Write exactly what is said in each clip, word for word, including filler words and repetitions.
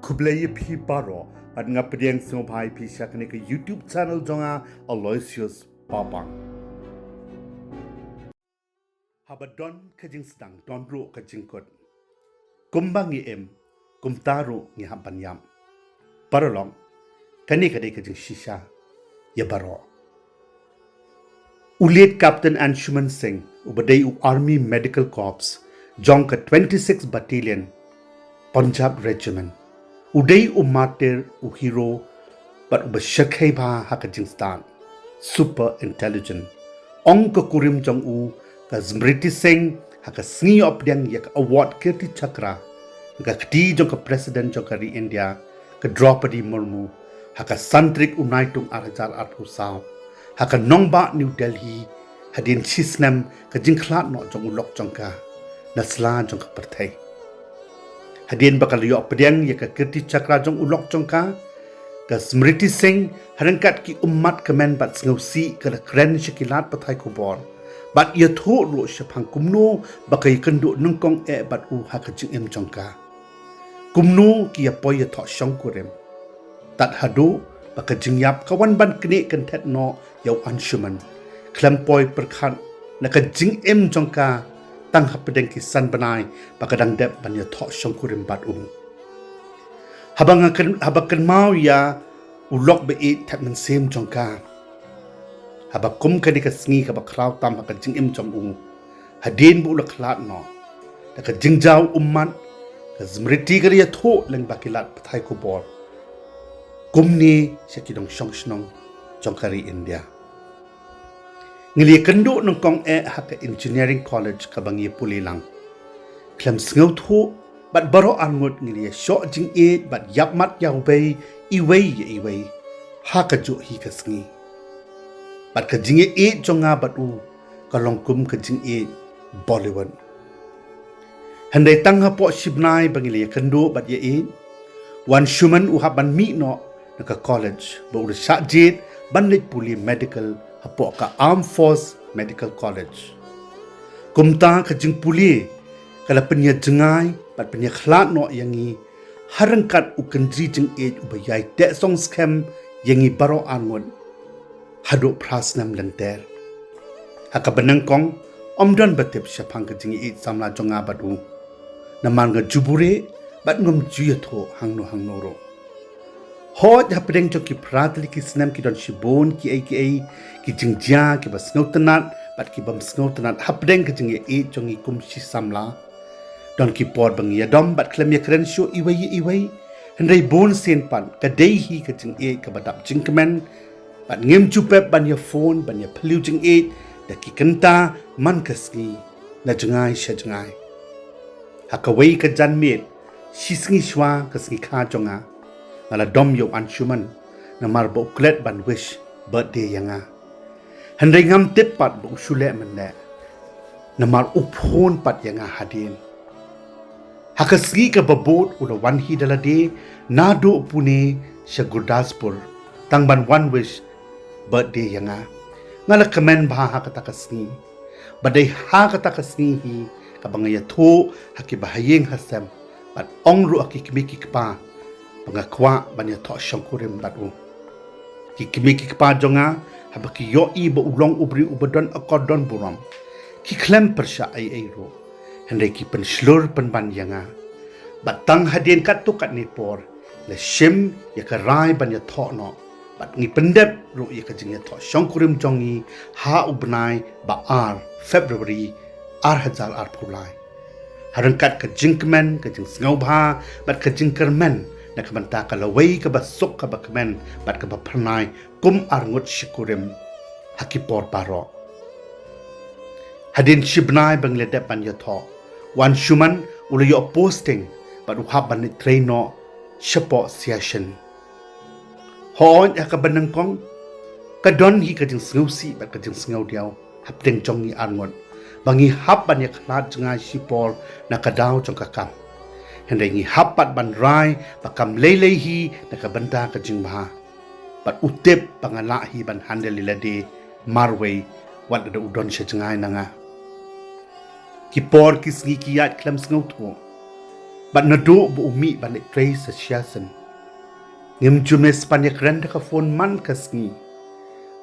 Khublei ïa phi baroh, bad nga pdiang sngewbha ïa phi sha kane ka YouTube channel jong nga, Aloysius Papang. Haba don ka jingsdang, don ruh ka jingkut. Kumba ngi im, kumta ruh ngi hap ban ïap. Paralok, kane ka dei ka jingshisha ïa baroh. U Lieutenant Captain Anshuman Singh, uba dei u Army Medical Corps jong ka twenty-six Battalion, Punjab Regiment, u dei u martyr, u hero, bad uba shyrkhei bha ha ka jingstad. Super intelligent. Ong ka kurim jong u, ka Smriti Singh, ha ka sngi ïoh pdiang ïa ka award Kirti Chakra na ka kti jong ka President jong ka ri India, ka Draupadi Murmu, ha ka san tarik u Naitung ar hajar arphew saw, ha ka nongbah New Delhi, hadien shisnem ka jingkhlad noh jong u lok jong ka na sla jong ka pyrthei. Hadien ba ka la ïoh pdiang ïa ka Kirti Chakra jong u lok jong ka, ka Smriti Singh, ha ryngkat ki ummat kmen bad sngewsih ka la kren sha ki lad pathai khubor bad ïathuh ruh shaphang kumno ba ka ïakynduh nyngkong eh bad u ha ka jingim jong ka. Kumno ki ïa poi ïathoh shongkurim. Tad haduh ba ka jingïap ka wan ban knieh kynthet noh ïa u Anshuman, khlem poi pyrkhat na ka jingim jong ka tang hapdeng ki san bnai ba ka dang dep ban ïathoh shongkurim bad u. Haba nga kyn-, haba kynmaw ïa u lok ba ïeit thep mynsiem jong ka, haba kum kane ka sngi kaba khraw tam ha ka jingim jong u, hadien ba u la khlad noh da ka jingjaw ummat, ka Smriti ka la ïathuh lyngba ki lad pathai khubor, kumne sha ki nongshong shnong jong ka ri India. Ngi la ïakynduh nyngkong eh ha ka Engineering College kaba ngi pule lang. Khlem sngewthuh bad baroh arngut ngi la ïashoh jingïeit bad ïapmat ïawei iwei ïa iwei ha kajuh hi ka sngi. Bad ka jingïeit jong nga bad u ka long kum ka jingïeit Bollywood. Hynrei tang hapoh shi bnai ba ngi la ïakynduh bad ïaieit, u Anshuman u hap ban mih noh na ka college, ba u la shah jied ban leit pule medical hapoh ka Armed Force Medical College. Kumta ka jingpule ka la pynïajngai bad pynïakhlad noh ïa ngi ha ryngkat u kynjri jingïeit uba ïai teh song skhem ïa ngi baroh arngut haduh phra snem lynter. Ha kaba nyngkong, ym don ba tip shaphang ka jingïeit samla jong nga bad u, namar nga ju buhrieh bad ngam ju ïathuh hangno hangno ruh. Hooid, hapdeng jong ki phra tylli ki snem ki don shibun kiei kiei ki jingjia kiba sngewtynnat bad ki bym sngewtynnat hapdeng ka jingïeit jong ngi kum shi samla. Don ki por ba ngi ïadom bad khlem ïakren shuh iwei ïa iwei. Hynrei bun sien pat ka dei hi ka jingïeit kaba dap jingkmen, bad ngim ju pep ban ïa phone ban ïa phylliew jingïeit da ki kynta man ka sngi, na jngai sha jngai. Ha kawei ka janmiet, shi sngi shuwa ka sngi kha jong nga, nga la dom ïa u Anshuman namar ba u klet ban wish birthday ïa nga. Hynrei ngam tip pat ba u shu leh mynne, namar u phone pat ïa nga hadien. Ha ka sngi kaba bud u la wan hi da lade naduh Pune sha Gurdaspur tang ban wan wish birthday ïa nga. Nga la kmen bha ha kata ka sngi. Ba dei ha kata ka sngi hi kaba nga ïathuh ha ki bahaïing hasem bad ong ruh ha ki kmie ki kpa ba nga kwah ban ïathoh shongkurim bad u. Ki kmie ki kpa jong nga, haba ki ïohi ba u long u briew uba don akor don burom, ki khlem pyrshah ei ei ruh, hynrei ki pynshlur pynban ïa nga. Bad tang hadien katto katne por la shim ïa ka rai ban ïathoh noh, bad ngi pyndep ruh ïa ka jingïathoh shongkurim jong ngi ha u bnai ba ar February ar hajar arphew lai. Ha ryngkat ka jingkmen, ka jingsngewbha bad ka jingkyrmen na ka bynta ka lawei kaba suk kaba kmen bad kaba phyrnai kum arngut shongkurim ha ki por baroh. Hadien shi bnai ba ngi la dep ban ïathoh, u Anshuman u la ïoh posting bad u hap ban leit trei noh shapoh Siachen. Hooid, ha kaba nyngkong ka don hi ka jingsngewsih bad ka jingsngewdiaw hapdeng jong ngi arngut ba ngi hap ban ïakhlad jngai shipor na ka daw jong ka kam. Hynrei ngi hap pat ban rai ba kam lei lei hi na ka bynta ka jingbha. Bad u tip ba nga lah hi ban handle ïa lade marwei wat lada u don sha jngai na nga. Ki por ki sngi ki ïaid khlem sngewthuh. Bad naduh ba u mih ban leit trei sa shisien, ngim ju miss ban ïakren da ka phone man ka sngi.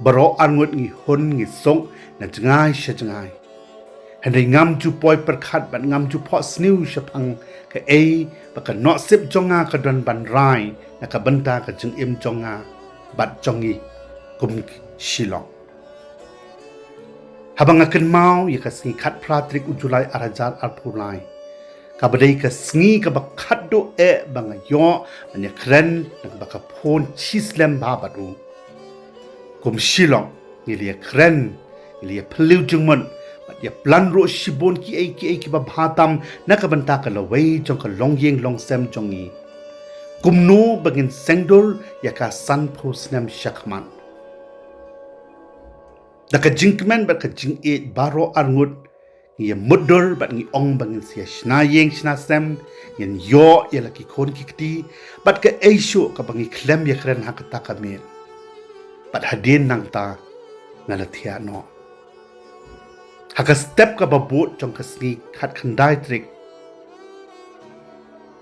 Baroh arngut ngi hun ngi suk na jngai sha jngai. Hynrei ngam ju poi pyrkhat bad ngam ju phohsniew shaphang kaei ba ka nusip jong nga ka don ban rai na ka bynta ka jingim jong nga bad jong ngi kum shilok. Haba nga kynmaw ïa ka sngi khatphra tarik u July ar hajar arphew lai, kaba dei ka sngi kaba khatduh eh ba nga ïoh ban ïakren na kaba ka phone shislem bha bad u. Kum shilok ngi la ïakren, ngi la ïaphylliew jingmut bad ïaplan ruh shibun kiei kiei kiba bha tam na ka bynta ka lawei jong ka longïing longsem jong ngi. Kumno ba ngin sengdur ïa ka sanphew snem shakhmat. Da ka jingkmen bad ka jingïeit baroh arngut ngi ïa mutdur bad ngi ong ba ngin sa ïa shna ïing shna sem, ngin ïoh ïa la ki khun ki kti, bad kaei shuh kaba ngi khlem ïakren ha kata ka miet. Bad hadien nangta nga la thiah noh. Ha ka step kaba bud jong ka sngi khatkhyndai tarik,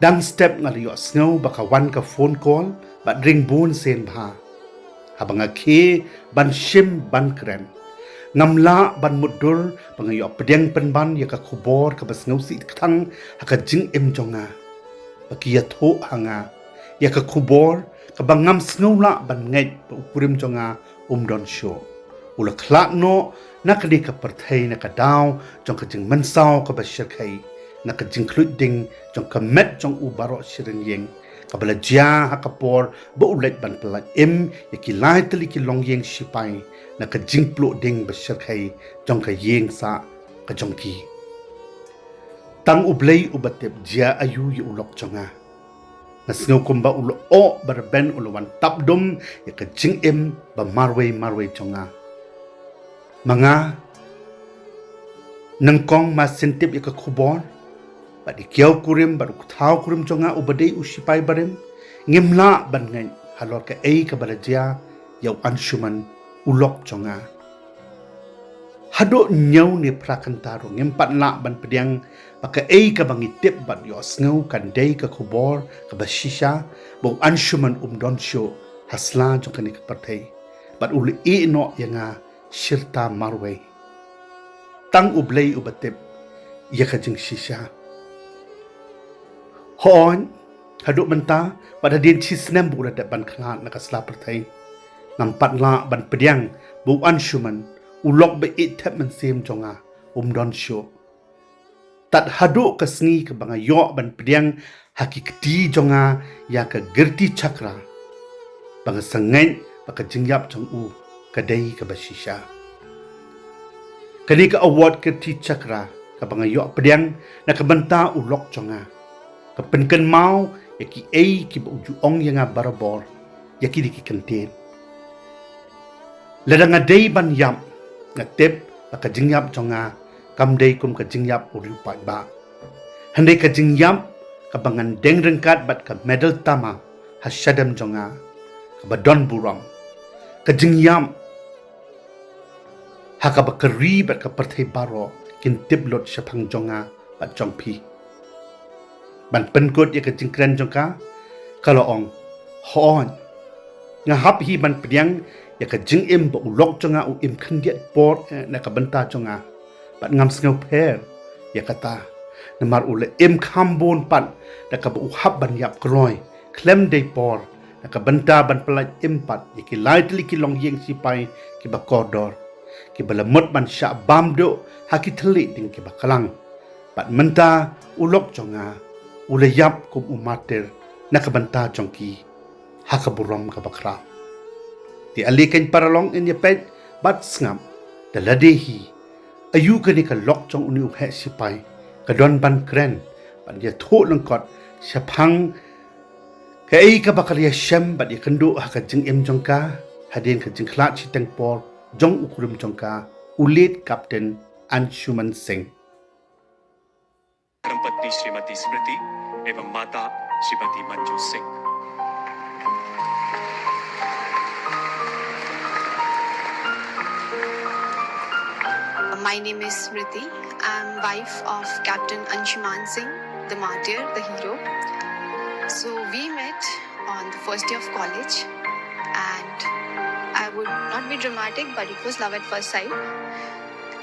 dang step nga la ïohsngew ba ka wan ka phone call bad ring bun sien bha. Haba nga khie ban shim ban kren, ngam lah ban mutdur ba nga ïoh pdiang pynban ïa ka khubor kaba sngewsih kthang ha ka jingim jong nga. Ba ki ïathuh ha nga ïa ka khubor kaba ngam sngew lah ban ngeit ba u kurim jong nga um don shuh. U la khlad noh na kane ka pyrthei na ka daw jong ka jingmynsaw kaba shyrkhei, na ka jingkhluit ding jong ka met jong u baroh shi rynïeng, kaba la jia ha ka por ba u leit ban pyllait im ïa ki lai tylli ki longïing shipai na ka jingpluh ding ba shyrkhei jong ka ïing sah ka jong ki. Tang U Blei uba tip jia aïu ïa u lok jong nga. Nga sngew kumba u lyoh ba rben u la wan tap dum ïa ka jingim ba marwei marwei jong nga. Ma nga, nyngkong ma sngewtip ïa ka khubor bad ïa kiaw kurim bad u kthaw kurim jong nga uba dei u shipai barim, ngim lah ban ngeit halor kaei kaba la jia ïa u Anshuman u lok jong nga. Haduh ñiew ne phra kynta ruh ngim pat lah ban pdiang ba kaei kaba ngi tip bad ïohsngew kan dei ka khubor kaba shisha ba u Anshuman um don shuh ha sla jong kane ka pyrthei bad u la ïeh noh ïa nga shirta marwei. Tang U Blei uba tip ïa ka jingshisha. Hooid, haduh mynta bad hadien shi snem ba u la dep ban khlad na ka sla pyrthei, ngam pat lah ban pdiang ba u Anshuman u lok ba ïeit thep mynsiem jong nga um don shuh. Tad haduh ka sngi kaba nga ïoh ban pdiang ha ki kti jong nga ïa ka Kirti Chakra, ba nga sngewthuh ba ka jingïap jong u ka dei kaba shisha. Kane ka award Kirti Chakra kaba nga ïoh pdiang na ka bynta u lok jong nga, ka pynkynmaw ïa kiei kiba u ju ong ïa nga barabor, ïa kine ki kyntien. Lada nga dei ban ïap, nga tip ba ka jingïap jong nga kam dei kum ka jingïap u riewpaidbah. Hynrei ka jingïap kaba ngan deng ryngkat bad ka medal tama ha shadem jong nga kaba don burom. Ka jingïap ha kaba ka ri bad ka pyrthei baroh kin tip lut shaphang jong nga bad jong phi. Ban pynkut ïa ka jingkren jong ka, ka la ong, hooid, nga hap hi ban pdiang ïa ka jingim ba u lok jong nga u im khyndiat por, eh, na ka bynta jong nga. Bad ngam sngewpher ïa kata, namar u la im kham bun pat da kaba u hap ban ïap kloi khlem dei por na ka bynta ban pyllait im pat ïa ki lai tylli ki longïing shipai kiba kordor, kiba la mut ban shah bam duh ha ki thylliej ding kiba klang. Bad mynta u lok jong nga u la ïap kum u martir na ka bynta jong ki ha ka burom kaba khraw. Te ale keiñ paralok, ngin ïa peit bad sngap da lade hi, aïu kane ka lok jong une u heh shipai ka don ban kren ban ïathuh lyngkot shaphang kaei kaba ka la ïashem bad ïakynduh ha ka jingim jong ka hadien ka jingkhlad shiteng por jong u kurim jong ka, u late Captain Anshuman Singh. धर्मपत्नी श्रीमती स्मृति एवं माता श्रीमती मंजू Singh. My name is Smriti. I'm wife of Captain Anshuman Singh. the martyr, the hero. So we met on the first day of college, and I would not be dramatic, but it was love at first sight.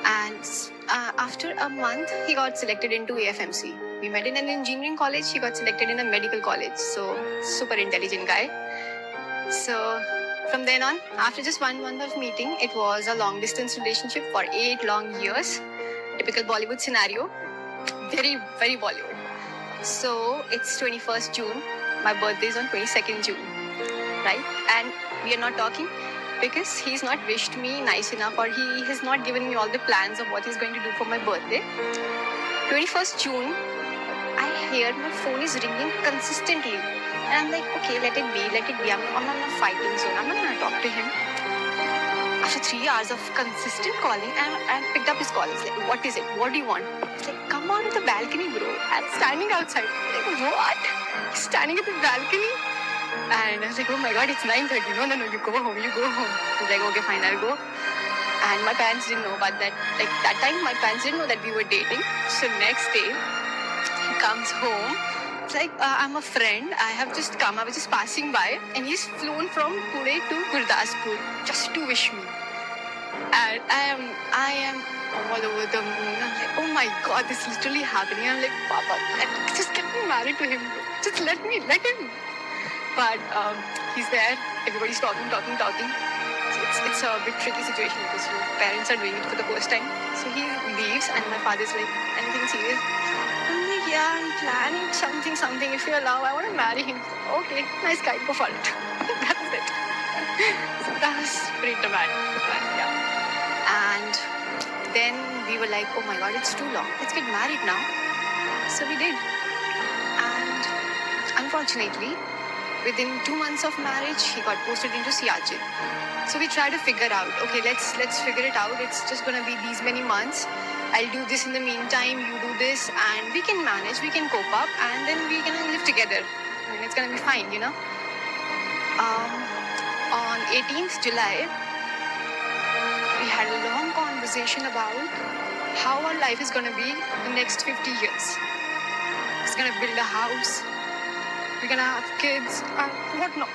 And uh, after a month, he got selected into A F M C. We met in an engineering college, he got selected in a medical college. So, super intelligent guy. So, from then on, after just one month of meeting, it was a long distance relationship for eight long years. Typical Bollywood scenario. Very, very Bollywood. So, it's twenty-first June. My birthday is on twenty-second June, right? And we are not talking because he's not wished me nice enough, or he has not given me all the plans of what he's going to do for my birthday. twenty-first June, I hear my phone is ringing consistently. And I'm like, okay, let it be, let it be. I'm, I'm not in a fighting zone. I'm not going to talk to him. After three hours of consistent calling, I, I picked up his call. He's like, what is it? What do you want? He's like, come out of the balcony, bro. I'm standing outside. I'm like, what? He's standing at the balcony? And I was like, oh my god, it's nine thirty. No, no, no, you go home, you go home. He's like, okay, fine, I'll go. And my parents didn't know about that. Like, that time, my parents didn't know that we were dating. So next day, he comes home. It's like, uh, I'm a friend. I have just come. I was just passing by. And he's flown from Pune to Gurdaspur just to wish me. And I am, I am all over the moon. I'm like, oh my god, this is literally happening. I'm like, Papa, let, just get me married to him, bro. Just let me, let him. But um, he's there. Everybody's talking, talking, talking. It's, it's a bit tricky situation because your parents are doing it for the first time. So he leaves, and my father's like, anything serious? I'm like, yeah, I'm planning something, something. If you allow, I want to marry him. Okay, nice guy, go for it. That's it. So that was pretty dramatic. But yeah. And then we were like, oh my god, it's too long. Let's get married now. So we did. And unfortunately, within two months of marriage, he got posted into Siachen. So we try to figure out, okay, let's let's figure it out. It's just gonna be these many months. I'll do this in the meantime, you do this, and we can manage, we can cope up, and then we can live together. I mean, it's gonna be fine, you know. Um, on eighteenth July, we had a long conversation about how our life is gonna be the next fifty years. He's gonna build a house. We're gonna have kids and whatnot.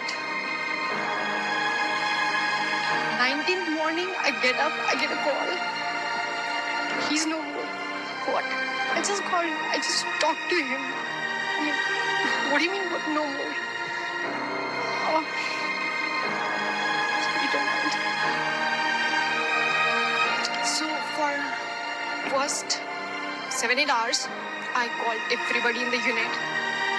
Nineteenth morning, I get up, I get a call. He's no more. What? I just called, I just talked to him. I mean, what do you mean, what, no more? Oh. Sorry, don't mind. So, for first seven, eight hours, I called everybody in the unit.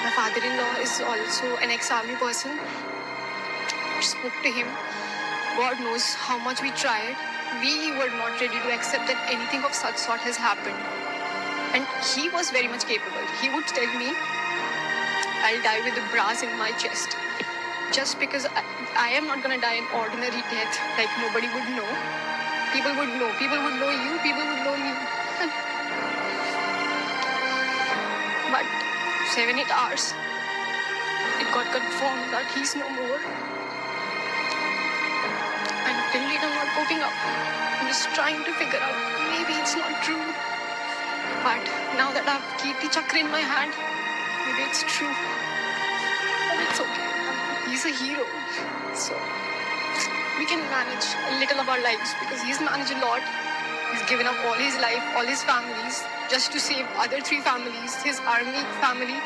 My father-in-law is also an ex-army person. I spoke to him. God knows how much we tried. We were not ready to accept that anything of such sort has happened. And he was very much capable. He would tell me, I'll die with the brass in my chest. Just because I, I am not gonna die an ordinary death, like, nobody would know. People would know. People would know you, people would know me. But seven, eight hours, it got confirmed that he's no more. And till date, I'm not coping up. I'm just trying to figure out. Maybe it's not true. But now that I have Kirti Chakra in my hand, maybe it's true. But it's okay. He's a hero. So we can manage a little of our lives because he's managed a lot. He's given up all his life, all his families, just to save other three families, his army family.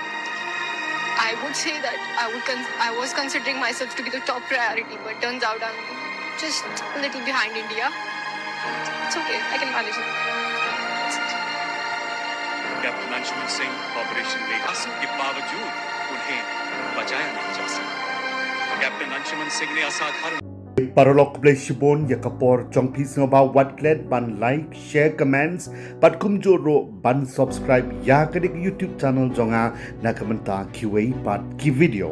I would say that I would con- I was considering myself to be the top priority, but turns out I'm just a little behind India. It's okay, I can manage it. That's it. Captain Anshuman Singh operation मेघासु के बावजूद उन्हें बचाया नहीं जा सका। कैप्टन अंशुमन सिंह ने असाधारण Paralok, khublei shibun ïa ka por jong phi sngewbha wat klet ban like, share, comments bad kumjuh ruh ban subscribe ïa kane ka YouTube channel jong nga na ka bynta kiwei pat ki video.